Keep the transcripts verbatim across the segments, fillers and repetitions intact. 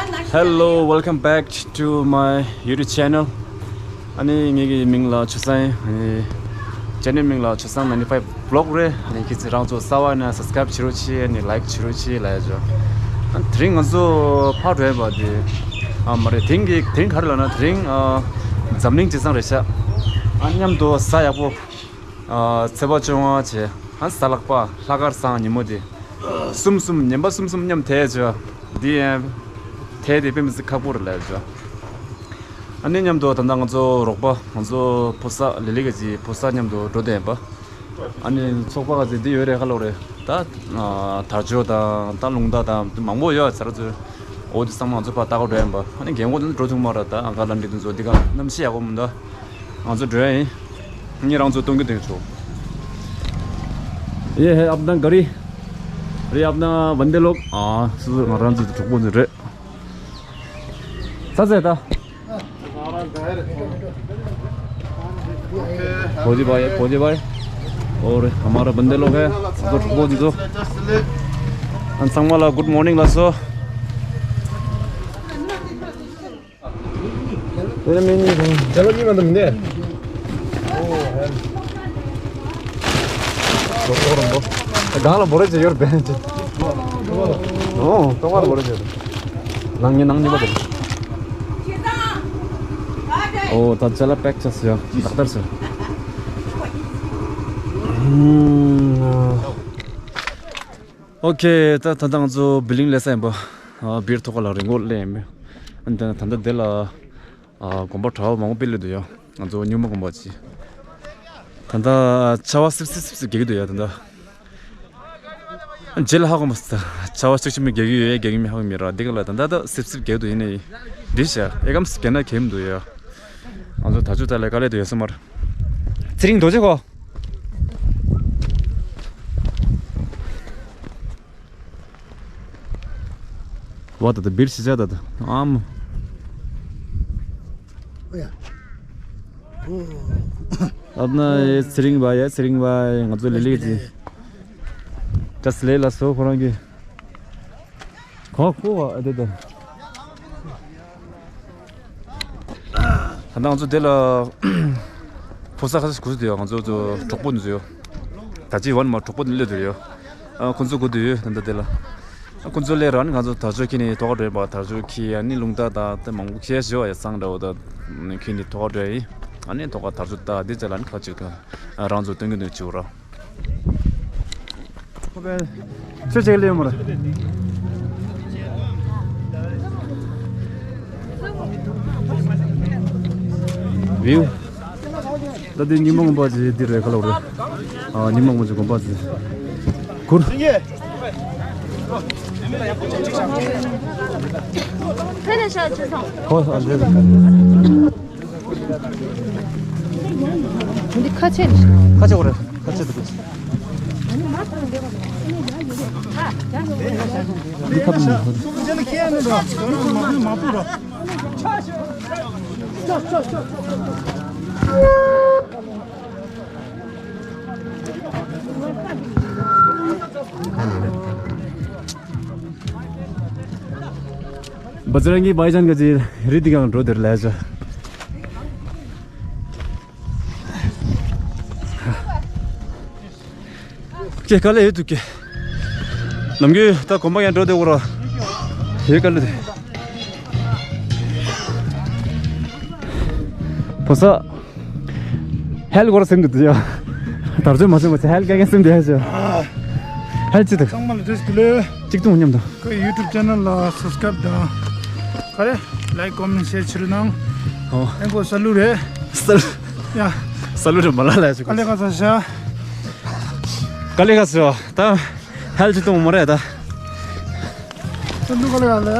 Hello, welcome back to my YouTube channel. ཨ་ནི་ངེད་ཀྱི་མིང་ལ་ཆུ་བཟང་ཡིན། ཨ་ནི་ཅེ་ནལ་མིང་ལ་ཆུ་བཟང་ninety five vlog རེད། ཨ་ནི་ཁྱེད་ཚོ་རང་ཚོ་གསར་པ་ཡིན་ན་subscribe བྱེད་རོགས་བྱེད། ཨ་ནི་like བྱེད་རོགས་བྱེད་ལབ་ཡ་ཅོ། ཨ་དེ་རིང་ང་ཚོ་ཕར་འགྲོ་ཡིན་པ་དེ། ཨ་མ་རེད། དེང་གི་དེང་ག་རེ་ལབ་ན། དེ་རིང་ཨ་འཛམ་གླིང་སྤྱི་བསང་རེད་ཤག་ཨ་མཉམ་དུ་གཟའ་ཡག་པོ། ཨ་ཚེས་པ་བཅོ་ལྔ་བྱས། ཨ་གཟའ་ལྷག་པ་ལྷག་དཀར་བཟང་ཉིན་མོ་དེ། གསུམ་གསུམ་ཉིན་པ་གསུམ་གསུམ་མཉམ་དེད་བྱས། འདི་ཡང་དེད་དེ་དཔེ་མི་སྲིད་ཁག་པོ་རེད་ལབ་བྱས། ཨ་ནི་མཉམ་དུ་ད་ལྟ་ང་ཚོ་རོགས་པ་ང་ཚོ་ཕོ་གསར་ལི་ལི་ག་ཅིག་ཕོ་གསར་མཉམ་དུ་འགྲོ་བསྡད་ཡིན་པ། ཨ་ནི་ཚོགས་པ་ག་ཅིག་འདི་ཡོད་རེད། ཁ་ལོ་རེད་ད། ཨ་དར་ལྕོག་དང་ད་རླུང་རྟ་དང་མང་པོ་ཡོད་ཚར་ཚོད། འོ་དེ་ཚང་མ་ང་ཚོ་ཕར་ལྟ་ག་འགྲོ་ཡིན་པ། ཨ་ནི་རྒན་གོག་དེ་ཚོ་འགྲོ་ཐུབ་མ་རེད། ད་ཨང་ཀ་ལ་འདྲི་དེ་ཚོ་འདི་ག་གནམ་གཤིས་ཡག་པོ་མི་འདུག་ང་ཚོ་འགྲོ་ཡ་ཡིན། ངས་རང་ཚོ་གཏོང་གི་འདུག་ཆོག ये है अपना गाड़ी। अरे अपना वंदे लोग। हाँ, ང་རང་ཚོ་གྲོགས་པོ་ཚོ་རེད། ས་ཚེ་ད། फौजी भाई, फौजी भाई। और हमारा वंदे लोग है। ང་ཚོ་གྲོགས་པོ་ཚོ། ཨ་ཚང་མ་ལ་good morning ལབ་སོང་། དེ་ནས་མི་གཉིས་དང་། རྒྱ་ལོ་གཉིས་མ་གཏོགས་མི་འདུག་ཨོ་ཧེ། ལོ་ཀོ་རོང་པོ། སྒང་ལ་འབོ་རེ་ཅིག་ཡོད་རེད་པས། ཨོ་ཏོག་ཙམ་འབོ་རེ་ཅིག་ཡོད་རེད། ནང་ཉེ་ནང་ཉེ་པ་རེད། ཨོ་ད་ཅ་ལག་པེག་བྱས་ཡོད། ལག་བསྟར་བྱས། ཨོ་ཁེ། ད་ད་ལྟ་ང་ཚོ་བི་ལིང་སླེབས་ས་ཡིན་པ། ཨ་བིར་ཐོག་ཁ་ལ་རི་མགོ་སླེབས་ཡིན་པས། ཨ་ནི་ད་ད་ལྟ་འདི་ལ་ཨ་དགོན་པ་གྲྭ་པ་མང་པོ་དཔེ་སླེབས་འདུག་ཡ། ང་ཚོ་སྨྱུག་མ་དགོན་པ་ཅིག་ད་ལྟ་ཆར་པ་སིབ་སིབ་སིབ་སིབ་རྒྱག་གི་འདུག་ཡ་ད་ལྟ། རྗེས་ལ་ཧ་གོ་མ་སོང་། ཆར་པ་ཤུགས་ཆེན་པོ་རྒྱག་གི་ཡོད་ཡ་རྒྱག་གི་མེད་ཧ་གོ་མེད་ར། འདི་ག་ལ་ད་ལྟ་ད་སིབ་སིབ་རྒྱག་འདུག་ཡིན་ནའི་འདི་བྱས་ཨེ་གམ་སི་རྒྱག་ན་གེམ་འདུག་ཡ། ང་ཚོ་ད་ཆུ་ད་ལས་དཀའ་ལས་འདུག་ཡ་སེམས་མར། ཚེ་རིང་རྡོ་རྗེ་ཁོ། ཝ་ད་ད་བིར་ཤི་ཆ་ད་ད་ཨམ། ཨོ་ཡ། ཨོ། ཨབ་ན་ཨེ་ཚེ་རིང་བ་ཡ་ཚེ་རིང་བ་ང་ཚོ་ལི་ལི་ཅི། ད་སི་ལེ་ལ་སོ་ཁོ་རང་གི། ཁོ་ཁོ་ཨ་དེ་ད། ད་ང་ཚོ་དེ་ལ་ཕོ་གསར་ཁ་ཤས་གུ་སུ་དེ་ཡོད། ང་ཚོ་ཚོ་གྲོགས་པོ་འདི་ཚོ་ཡོད། ད་ཅི་ཝན་མ་གྲོགས་པོ་འདི་སླེབས་དུ་ཡོད། ཨ་ཁོ་ཚོ་གུ་དུ་ཡོད་ད་ལྟ་དེ་ལ། ཨ་ཁོ་ཚོ་སླེབས་ར་ནི་ང་ཚོ་དར་ལྕོག་ཁྱེར་ནས་ཐོག་ཁ་འགྲོ་ཡིན་པ། དར་ལྕོག་ཁྱེར་ཨ་ནི་རླུང་རྟ་དང་དེ་མང་པོ་ཁྱེར་བཞི་བ་ཡ་སང་འདྲ་བོ་ད་ཁྱེར་ནས་ཐོག་ཁ་འགྲོ་ཡ་ཡིན། ཨ་ནི་ཐོག་ཁ་དར་ལྕོག་ད་དེ་ཅ་ལ་ནི་ཁ་ཅིག་ད་རང་ཚོ་སྟོན་གི་འདུག་བྱུག་ར། ཁོ་པས་ཆོས་བྱེད་ལེ་མོར། བིའུ། ད་འདི་ཉི་མ་དགོན་པ་ཅིག་འདི་རེད་ཁ་ལོ་རེད། ཨ་ཉི་མ་དགོན་པ་ཅིག་དགོན་པ་ཅིག་ཁུར། ཁོ་ཨ་འདི། འདི་ཁ་ཆེ་ནི། ཁ་ཆེ་བ་རེད། ཁ་ཆེ་འདུག་འདི་ཁ་མི་འདུག बजरंगी भाईजान का जी रीति का रोड ले जा। ཀྱེ་དཀའ་ལས་ཡོད་འདུག་ཀྱེ། ནམ་རྒྱུན་ད་དགོན་པ་ཡང་འགྲོ་བདེ་བོ་ར། ཡོད་དཀའ་ལས་དེ། ཕོ་གསར། ཧེལ་གོ་ར་སེམས་འདུག་ཡ། དར་ལྕོག་མ་སེམས་མ་ཚེ་ཧེལ་ཀ་ཀ་སེམས་འདུག་ཡ་ཞོ། ཧེལ་ཅི་འདུག་ཚང་མ་ལ་བཀྲ་ཤིས་བདེ་ལེགས། གཅིག་ཏུ་མཉམ་དུ། ཁོའི་YouTube channel ལ་subscribe དང་། ག་རེ། like comment share བྱེད་རོགས་གནང་། ཨོ། ཨེ་ཁོ་ས་ལུ་རེད། ས་ལུ། ཡ། ས་ལུ་རེད་མ་ལ་ལ་ཞུ། ཀ་ལེ་ག་ས་ཤ། ཀ་ལེ་ག་ས་ད། ཧལ་ཅི་གཏོང་མ་རེད་ད། ས་ལུ་ཀ་ལེ་ག་ལ།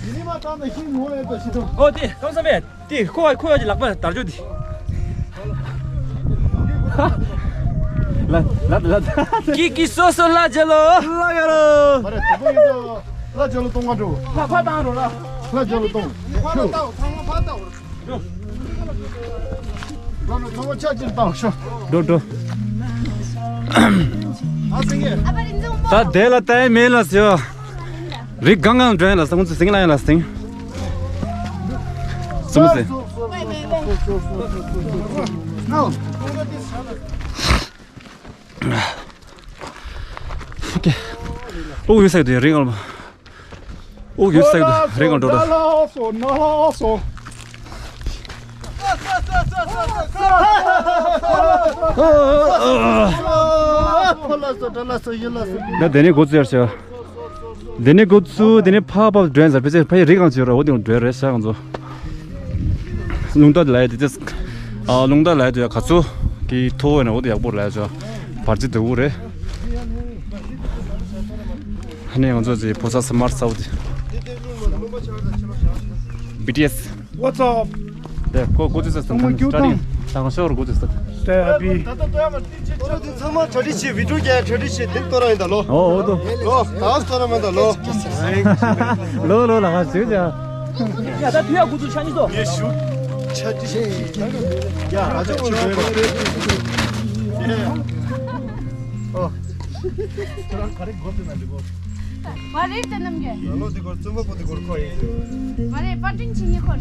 ཡིན་མ་ད་ནི་ཤིང་ངོ་ཡོད་ད་ཤི་ཏོ། ཨོ་དེ་གང་བསམ་མེད། དེ་ཁོ་བ་ཁོ་བ་གི་ལག་པ་དར་ལྕོག་དེ། ལ་ལ་ལ། ཀི་ཀི་སོ་སོ་ལ་ཇ་ལོ། ལ་ཡ་རོ། མ་རེད་དུ་པོ་ཡིན་ཙང་ལ་ཇ་ལོ་གཏོང་ག་འགྲོ། ཕ་ཕ་བཏང་རོ་ལ། ལ་ཇ་ལོ་གཏོང་། ཕ་ལ་བཏང་ཚང་མ་ཕ་བཏང་རོ། འགྲོ་འགྲོ་ཚང་མ་ཆ་ཅིག་བཏང་ཤོག་འགྲོ་འགྲོ། ད་དེ་ལ་ལྟ་ཡི་མེད་ལ་ཟེར་བ། རི་སྒང་སྒང་འགྲོ་ཡ་ལ་སྟེང་། ཁོང་ཚོ་ཟིང་ལ་ཡ་ལ་སྟེང་། སུ་མོ་ཟེ། ཨོ་ཀེ། ཨོ་ཡོད་ས་ཡོད་དེ་རི་སྒང་ལ། ཨོ་ཡོད་ས་ཡོད་དེ་རི་སྒང་འགྲོ་ར། ད་དེ་ནས་འགོ་བཙུགས་ཡར་བྱ། དེ་ནས་འགོ་བཙུགས། དེ་ནས་ཕར་ཕར་འགྲོ་ཡ་ཟེར། ཕལ་ཆེར་ཕ་ཡི་རི་སྒང་ཅིག་ཡོད་ར། འོ་དེ་འགྲོ་ཡ་རེད་ཤག་ང་ཚོ། ལུང་རྟ་ལ་ཡ་དེ་ཅེས། ཨ་ལུང་རྟ་ལ་ཡ་དེ་ག་ཚོད་ཀྱི་མཐོ་བོ་ཡིན་ན་འོ་དེ་ཡག་པོ་ལ་ཡ་ཅོ་བར་ཅི་དུ་བོ་རེད། ཨ་ནི་ང་ཚོ་ཅིག་ཕོ་གསར་སི་མར་སའོ་དེ། བི་ཊི་ཨེསི། What's up? དེ་ཁོ་འགོ་བཙུགས་ས་དང་ཨོ་མ་ཀྱུ་སི་ཊར་ཊིང་དང་ཤོར་འགོ་བཙུགས་ས། ད་ཨ་བི། ད་ད་ད་ཡ་མ་ཏི་ཅི་ཅོ་ར་དེ་ཚང་མ་གྲ་སྒྲིག་བྱེད། བི་ཌིའོ་རྒྱག་གྲ་སྒྲིག་བྱེད། དེ་སྟོན་ར་ཡིན་ད་ལོ། ཨོ་ཨོ་དོ། ལོ་ད་སྟོན་ར་མ་ད་ལོ། ལོ་ལོ་ལ་ཧ་ཟེར་ཡ། ཡ་ད་དུས་ཡ་འགོ་ཚུགས་ཆ་ནི་སོ། ངས་ཞུ་ཆ་ཏི་ཤི་ཡ་ཨ་ཅག་ཆུ་བས་ཨོ། ཁྱོད་རང་ག་རེ་འགོ་ཟེར་ན་འགྲིག་གོ། ང་རེད་ད་ནམ་རྒྱུན། ང་ལོ་འདི་སྐོར་བཙུན་པ་པོ་འདི་སྐོར་ཁོ་ཡིན། ང་རེད་པར་སྐྲུན་བྱེད་མཁན་ཁོ།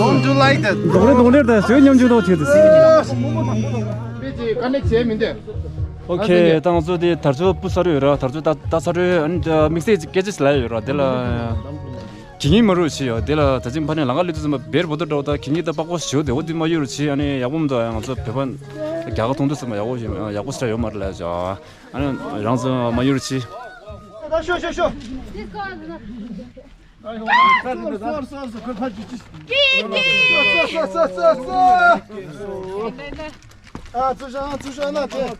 Don't do like that. གདོང་ལེན་གདོང་ལེན་དང་བཟོས་མཉམ་འཇུག་ཐོག་བྱེད་དུ་སྲིད། དཔེ་ཅིག་དཀའ་ལས་བྱས་མི་འདུག་ཨོ་ཁེ། ད་ང་ཚོ་དེ་དར་ལྕོག་སྤུ་ས་རུ་ཡོད་ར། དར་ལྕོག་ད་ད་ས་རུ་ཨ་ནི་དམིགས་བསལ་སྐད་ཆ་ཞིག་ལ་ཡོད་ར། དེ་ལ་གི་ཉིན་མ་རུ་ཞིག་ཡོད། དེ་ལ་ད་ཅིང་ཕ་ནས་ལང་ཀ་ལུས་དུས་ཙམ་པ་བེར་བོ་ཏོ་འདྲ་བོ་ད་གི་ཉིན་ད་པགས་པོ་ཞོ་དེ་འོ་དེ་མ་ཡོད་རུ་ཆི། ཨ་ནི་ཡག་པོ་མི་འདུག་ང་ཚོ་བོད་པ་རྒྱ་གར་མཐོང་དུས་ཙམ་པ་ཡག་པོ་ཞིག་ཡག་པོ་ཞིག་ཡོད་མ་རེད་ལ་ཞོ། ཨ་ནི་རང་ཚོ་མ་ཡོད་རུ་ཆི། ཤོ་ཤོ་ཤོ། ཨ་ཙི་ཤ་ཨ་ཙི་ཤ་ན་ཏེ།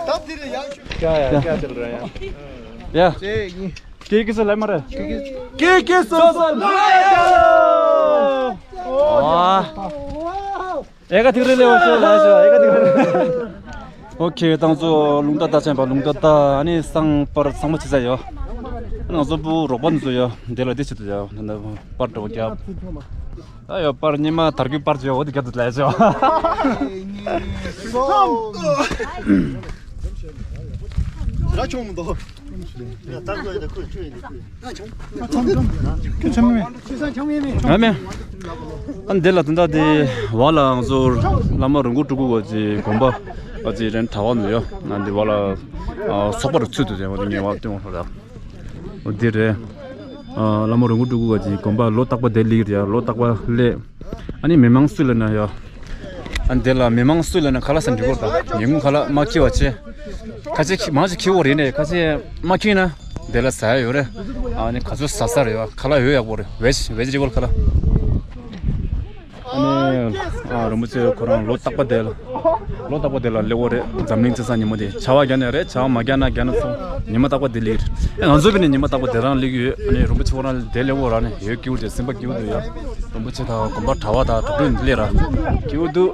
ད་དེ་རེད་ཡ། क्या यार, क्या चल रहा है यार? ཡ། ཀྱེ་ཀྱེ་སུ་ལ་མ་རེད། ཀྱེ་ཀྱེ་སུ་སུ་ལ་མ་རེད། ཨེ་ཀ་ཐིག་རེ་ལེ་བ་ཤོ་ལ་ཤོ། ཨེ་ཀ་ཐིག་རེ། ཨོ་ཁེ། ད་ང་ཚོ་ལུང་རྟ་ལྟ་ཆེན་པ་ལུང་རྟ་ལྟ། ཨ་ནི་སང་པར་ཚང་མ་ཆི་ས་ཡོད། ང་ཚོ་བུ་རོགས་པ་ཚོ་ཡོད། དེ་ལ་དེ་ཆི་ཏུ་ཡོད། ད་པར་འགྲོ་རྒྱབ། ད་ཡོད་པར་ཉི་མ་དར་རྒྱུ་པར་བྱོས་འོ་དེ་རྒྱབ་ཏུ་ལ་ཤོ། ར་ཆུང་མི་འདུག་ཡ་ད་གོ་ཡ་ད་ཁོས་ཁྱོད་ཡིན་ནི་ཁྱོད། ང་མེད། ཨ་འདི་ལ་ད་ལྟ་དེ་བ་ལ་ང་ཚོ་བླ་མ་རོང་ཀུ་སྤྲུལ་སྐུ་ག་ཅི་དགོན་པ་ག་ཅི་རེད་གྲྭ་བ་ནས་ཡོད། ང་འདི་བ་ལ་ཚོགས་པ་རུ་ཚུད་དུ་དེ་བ་དེ་ངེས་བ་སྟོན་བ་ར། འོ་འདི་རེད། བླ་མ་རོང་ཀུ་སྤྲུལ་སྐུ་ག་ཅི་དགོན་པ་ལོ་རྟག་པ་དེ་ལིག་རེད། ལོ་རྟག་པ་ལས། ཨ་ནི་མི་མང་སུ་ལ་ན་ཡོད། ཨ་འདི་ལ་མི་མང་སུ་ལ་ན་ཁ་ལག་ཟ་འགྲིག་གོ། ད་ཉིན་གུང་ཁ་ལག་མ་ཁྱི་བ་ཆེ། ཁ་ཆེ་མང་ཆེ་ཁྱི་བོ་རེད་ནས་ཁ་ཆེ་མ་ཁྱི་ན་འདི་ལ་ཟ་ཡ་ཡོད་རེད། ཨ་ནི་ག་ཚོད་ཟ་ས་རེད་ཡ། ཁ་ལག་ཡོད་ཡག་པོ་རེད། བེ་ཇི་བེ་ཇི་ཊེ་བལ་ཁ་ལག་ཨ་ནི་ཨ་རིན་པོ་ཆེ་ཁོ་རང་ལོ་རྟག་པ་དེ་ལ། ལོ་རྟག་པ་དེ་ལ་སླེབས་ཡོད་རེད། འཛམ་གླིང་བཙན་ས་ཉིན་མོ་དེ་ཆར་པ་རྒྱག་ནས་རེད། ཆར་པ་མ་རྒྱག་ན་རྒྱག་ན་སོང་ཉི་མ་རྟག་པ་དེ་སླེབས་རེད། ཨེ་ང་ཚོ་བས་ནས་ཉི་མ་རྟག་པ་དེ་རང་སླེབས་ཀྱི་ཡོད། ཨ་ནི་རིན་པོ་ཆེ་ཁོ་རང་དེ་སླེབས་ཡོད་ར། ནས་ཡོད་སྐྱིད་པོ་དེ་སེམས་པ་སྐྱིད་པོ་དེ་ཡ། རིན་པོ་ཆེ་དང་དགོན་པ་གྲྭ་པ་དང་གྲྭ་སྒྲོན་འདི་སླེབས་ར་སྐྱིད་པོ་འདུག་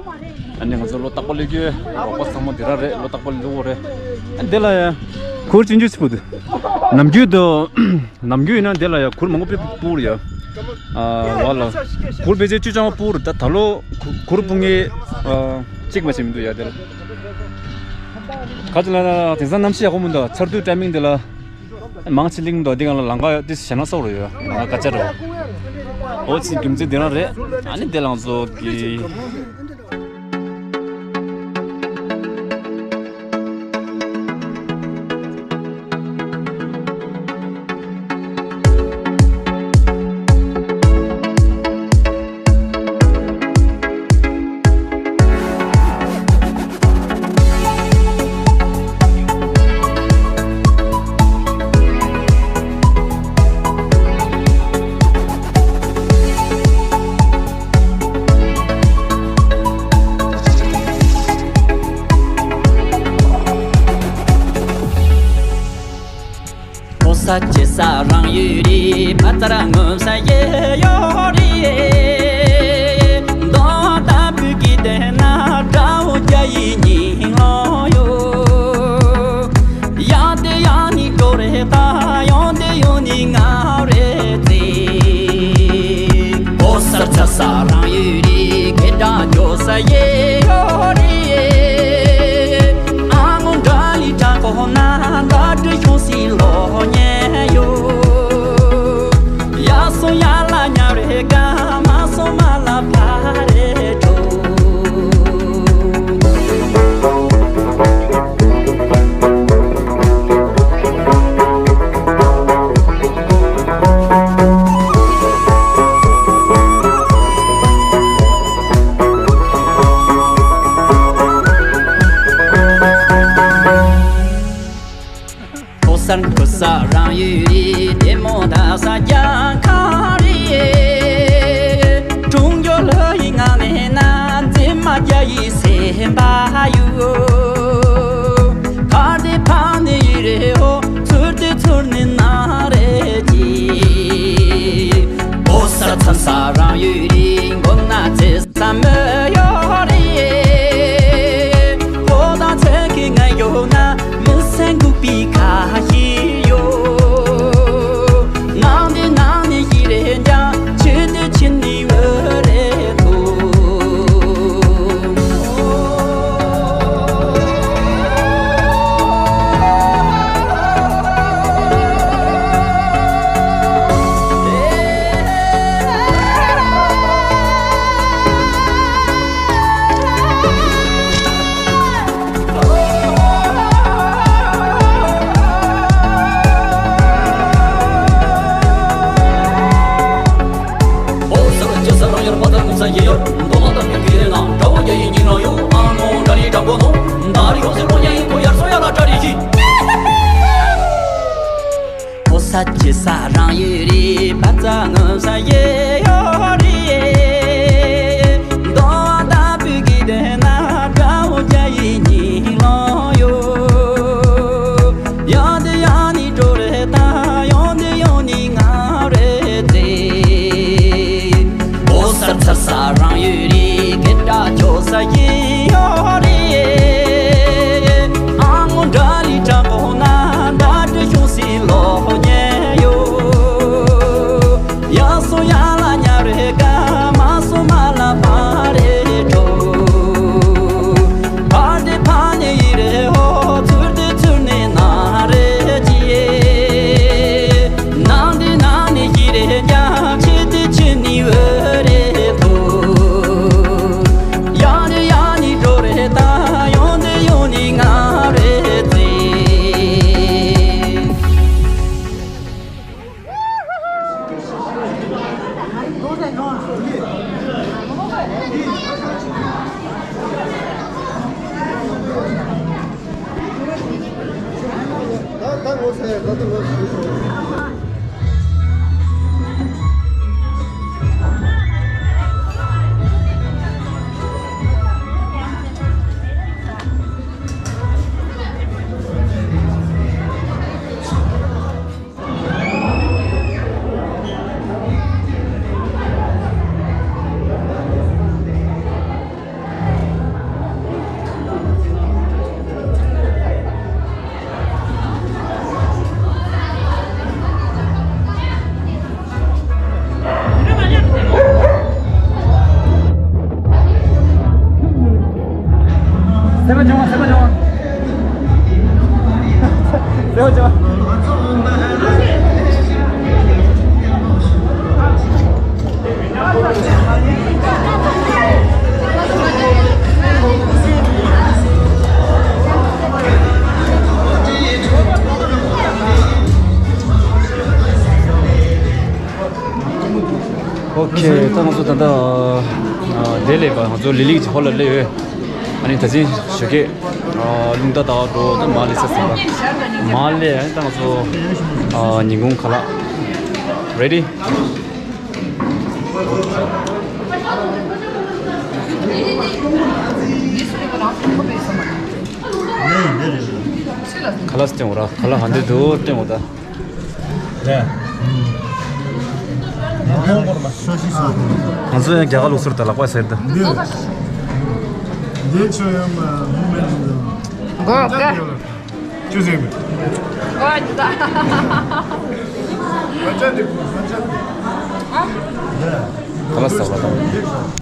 ཨ་ནི་ང་ཚོ་ལོ་རྟག་པ་སླེབས་ཀྱི་ཡོད། རོགས་པ་ཚང་མ་དེ་རང་རེད། ལོ་རྟག་པ་སླེབས་ཡོད་རེད། ཨ་འདི་ལ་ཡ་གུར་ཆུང་ཆུང་ཞིག་ཕུབ་འདུག་ནམ་རྒྱུན་དུ། ནམ་རྒྱུན་ཡིན་ན་འདི་ལ་ཡ་གུར་མང་པོ་ཕུབ་རེད་ཡ། ཨ་བ་ལ། གུར་ཕལ་ཆེར་བཅུ་ཙམ་ཕུབ་རེད། ད་ད་ལོ་གུ་གུར་ཕུབ་མཁན་ཨ་གཅིག་མ་ཞིག་མི་འདུག་ཡ་འདི་ལ། ག་ཅི་ལ་ན་དེང་སང་གནམ་གཤིས་ཡག་པོ་མི་འདུག་ཚར་དུས་ཊའི་མིང་འདི་ལ་མང་ཆེ་གླིང་མི་འདུག་འདི་ག་ལ་ལང་ཀ་དེ་ཞེ་ན་སོགས་རེད་ཡ། ལང་ཀ་སྐད་ཆ་རེད། འོ་ཚིག་རྒྱུ་མཚན་འདི་རང་རེད། ཨ་ནི་འདི་ལང་ཚོ་གི་ས་རང་ཡོད་རེད། བ་ཙར་ངོ་ས་ཡེ་ཡོད་རེད། མདོ་ལྟ་བུ་གི་དེ་ན་དགྲ་བོ་རྒྱ་ཡི་ཉིན་ལོ་ཡོད། ཡང་དེ་ཡང་ནི་འགྲོ་རེད་ད། ཡང་དེ་ཡང་ནི་ང་རེད་ཙེ། ཨོ་སར་ཚ་ས་རང་ཡོད་རེད། སྐད་གྲགས་འཇོག་ས་ཡེ་ཡོད་རེད། ཨ་ངོ་འདྲ་ལི་དྲག་པོ་ན་འདྲ་འདྲི་ཤོང་སི་ལོ་ཉན་ཡོད། ཡ་སོ་ཡ་ལ་ཉ་རེ་ག་མ་སོ་མ་ལ་ཕ་རེ་གྲོ། ཕོ་གསར་ཕོ་གསར་རང་ཡོད་རེད། དེ་མོ་ད་ས་རྒྱ་ཁ་རེད། གྲོང་ཁྱེར་ལྷ་ཡི་ངང་ནས་ན་འཛིན་མ་རྒྱ་ཡི་སེམས་པ་ཡོད། ཁ་དེ་ཕ་ནི་ཡི་རེད་ཨོ། ཚུར་དེ་ཚུར་ནི་ན་རེད་ཀྱི། ཕོ་གསར་མཚམས་ས་རང་ཡོད་རེད། མགོ་ན་ཚེ་ས་མོ་ཡོད་རེད། ཕོ་དང་ཚེ་གི་ང་ཡོད་ན། མི་སེམས་འགུག་པའི་ཁ་ཞིག་ཡོད། ནང་འདི་ནང་ནས་ཞིག་རེད་ཀྱང་། ཆོས་འདི་ཕྱི་ནས་འོད་རེད་འདུག། ཕོ་གསར་ཕྱི་ས་རང་ཡོད་རེད། བ་ཙར་ངོ་ས་ཡེ་ཡོད་རེད། མདོ་བ་ལྟ་བུ་གི་དེ་ན་དགྲ་བོ་རྒྱ་ཡི་ཉིན་ལོ་ཡོད། ཡང་དེ་ཡང་ནི་འགྲོ་རེད་ད། ཡང་དེ་ཡང་ནི་ང་རེད་ཙེ། ཕོ་གསར་ཚ་ས་རང་ཡོད་རེད། སྐད་གྲགས་འཇོག་ས་ཡེ་ཡོད་རེད། ཨ་ངོ་འདྲ་ལི་དྲག་པོ་ན་འདྲ་འདྲི་ཤོང་སི་ལོ་ཉན་ཡོད། ཡ་སོ་ཡ་ལ་ཉ་རེ་ག་མ་སོ་མ་ལ་ཕ་རེ་གྲོ། ཕ་དེ་ཕ་ནི་ཡི་རེད་ཨོ། ཚུར་དེ་ཚུར་ནི་ན་རེད་ཀྱི། ནང་འདི་ནང་ནི་ཡི་རེད་ཀྱང་། ཕྱི་དེ་ཕྱི་ནི་འོད་རེད་འདུག། ཡང་ནི་ཡང་ནི་འགྲོ་རེད་ད། ཡོང་འདི་ཡོང་ནི་ང་རེད་ཙེ། སེམས་པ་སྦྱོང་བ། སེམས་པ་སྦྱོང་བ། སེམས་པ་སྦྱོང་བ། ཨོ་ཁེ། ད་ང་ཚོ་ད་ལྟ་ཨ་ཨ་བདེ་ལེགས་པ་ང་ཚོ་ལི་ལིག་ཧོལ་ལ་སླེབས་ཡོད། ཨ་ནི་ད་ཅིང་ཞོགས་ཀས་ཨ་རླུང་རྟ་ལྟ་བར་འགྲོ། ད་མར་སླེབས་ཚར་སོང་། ད་མར་སླེབས། ཨ་ནི་ད་ང་ཚོ་ཨ་ཉིན་གུང་ཁ་ལག་རེ་ཌི། ཁ་ལག་སྟེང་འོ་ར། ཁ་ལག་ཧ་འདི་འདུག་སྟེང་འོ་ད། ང་ཚོ་ཡང་རྒྱ་གར་ལུགས་སྲོལ་དང་ལག་པ་ཟེར་ཏེ། འདི་འདི་ཆོ་ཡང་མུ་མེན། གོ་ག་ཅུ་ཟེར་མི། གོ་ད། ང་ཅག་འདི་ང་ཅག་འདི། ག་ལ་ཟ་བ་དང་།